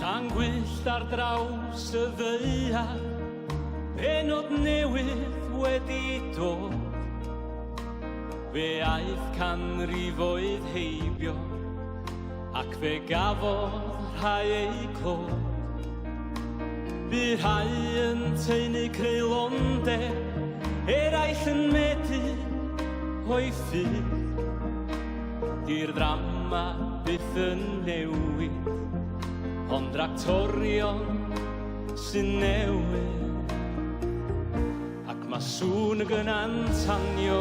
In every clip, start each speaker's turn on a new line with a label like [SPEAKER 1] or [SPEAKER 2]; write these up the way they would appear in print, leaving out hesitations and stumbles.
[SPEAKER 1] Tân gwyllt ar draws y ddaear, pennod newydd wedi dod. Fe aeth canrifoedd heibio, ac fe gafodd rhai eu clod. Bu rhai yn taenu creulondeb, eraill yn medi o'i ffydd. Di'r ddrama byth yn newid, ond actorion sy'n newid. Ac mae sŵn y gyna'n tanio,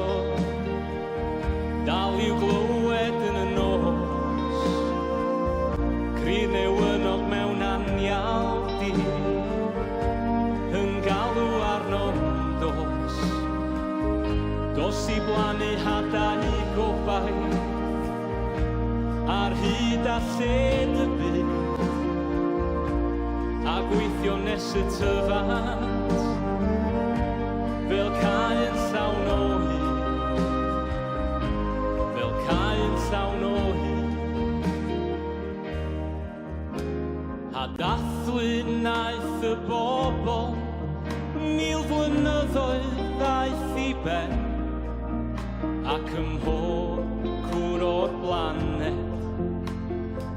[SPEAKER 1] dal i'w glywed yn y nos. Cri newynog mewn anial du, yn galw arnom dos. Dos i blannu hadau gobaith ar hyd a lled y byd, a gweithio nes y tyfant fel cae'n llawn o hyd, fel cae'n llawn o hyd. A dathlu wnaeth y bobl 1000 flynyddoedd ddaeth i ben, ac ym mhob cwr o'r blaned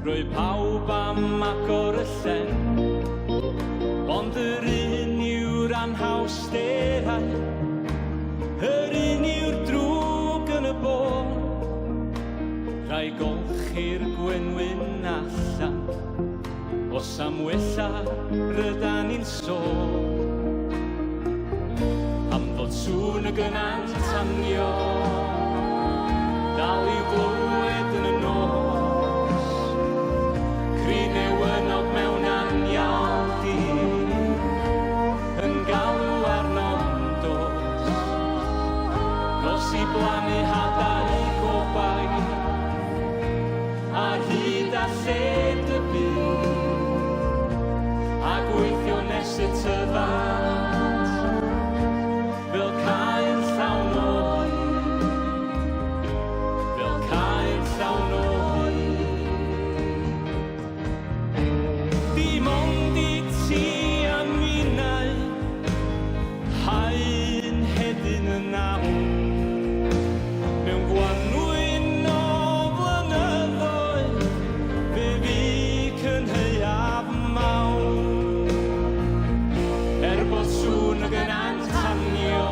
[SPEAKER 1] roedd pawb am agor y llen. Ond yr un yw'r anhawsterau, yr un yw'r drwg yn y bôn. Rhaid golchi'r gwenwyn allan, os am wella rydan ni'n sôn. Am fod sŵn y gyna'n tanio, dal i'w glywed yn y nos. Cri newynog mewn anial du, yn galw arnom dos. Dos i blannu hadau gobaith ar hyd a lled y byd, a gweithio nes y tyfant fel cael llawn o hyd, fel cael llawn o hyd. Dim ond i ti a minnau Haen hedyn yn awr mewn gwanwyn o flynyddoedd, fe fu cynhaeaf mawr. Er bod sŵn y gyna'n tanio,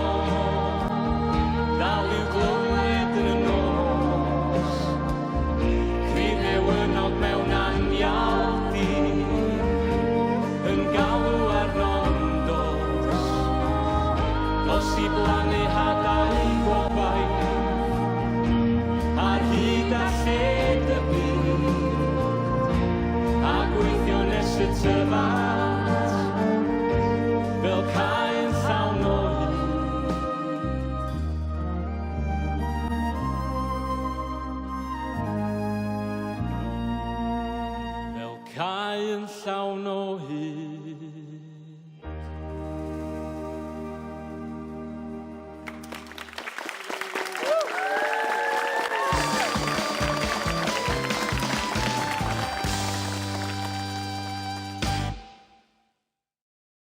[SPEAKER 1] dal i'w glywed yn y nos. Cryf newynog mewn anial du, Yn galw arnom dos, dos i blannu hadau gobaith ar hyd a lled y byd, a gweithio nes y tyfant.